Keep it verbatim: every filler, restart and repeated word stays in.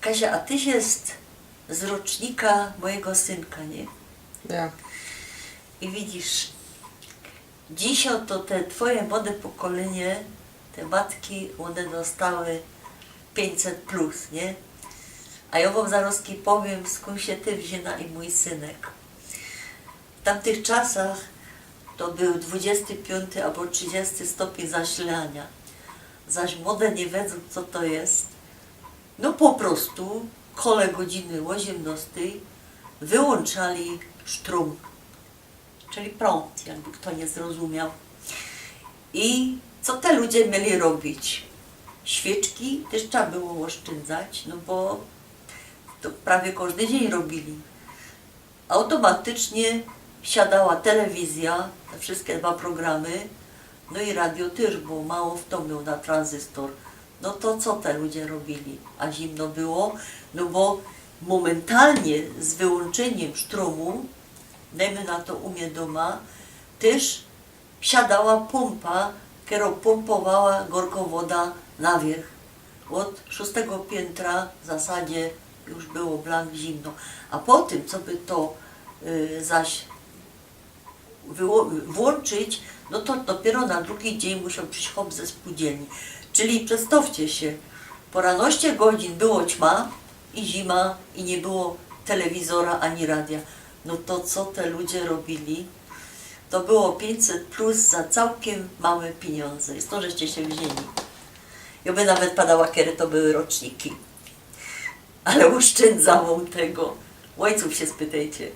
Kasia, a tyś je z rocznika mojigo synka, niy? Ja. I widzisz, dzisiej to te twoje młode pokolynie, te matki, ône dostały piyńćset plus, niy? A jŏ wōm zarŏzki powiym, skōnd sie ty wziyna i mōj synek. W tamtych czasach to bōł dwudziesty piōnty abo trzidziesty stopiyń zasilaniŏ. Zaś młode niy wiedzōm, co to je. No po prostu kole godziny ôziymnŏstyj wyłōnczali sztrōm, czyli prōnd, jakby fto niy zrozumiŏł. I co te ludzie mieli robić? Świyczki tyż trzeba było ôszczyndzać, no bo to prawie kożdy dziyń robiyli. Automatycznie siadała telewizyjŏ, te wszyjske dwa programy, no i radio tyż, bo mało fto mioł na tranzystor. No to co te ludzie robiyli? A zimno było, no bo mōmyntalnie z wyłōnczyniym sztrōmu, dejmy na to u mie dōma, tyż siadała pōmpa, kerŏ pōmpowała gorkõ woda na wiyrch. Ôd szōstego piyntra w zasadzie już było blank zimno. A po tym, co by to y, zaś wyło- włōnczyć, no to dopiyro na drugi dziyń musioł prziś chop ze spōłdzielni. Czyli przedstŏwcie sie, po ranoście godzin było ćma i zima i niy było telewizora ani radia. No to co te ludzie robiyli? To było piyńćset plus za cołkym małe piniōndze. I stōnd żeście sie wziyni. Jŏ by nawet padała, kere to były roczniki. Ale ôszczyndzã wōm tego. Ôjcōw sie spytejcie.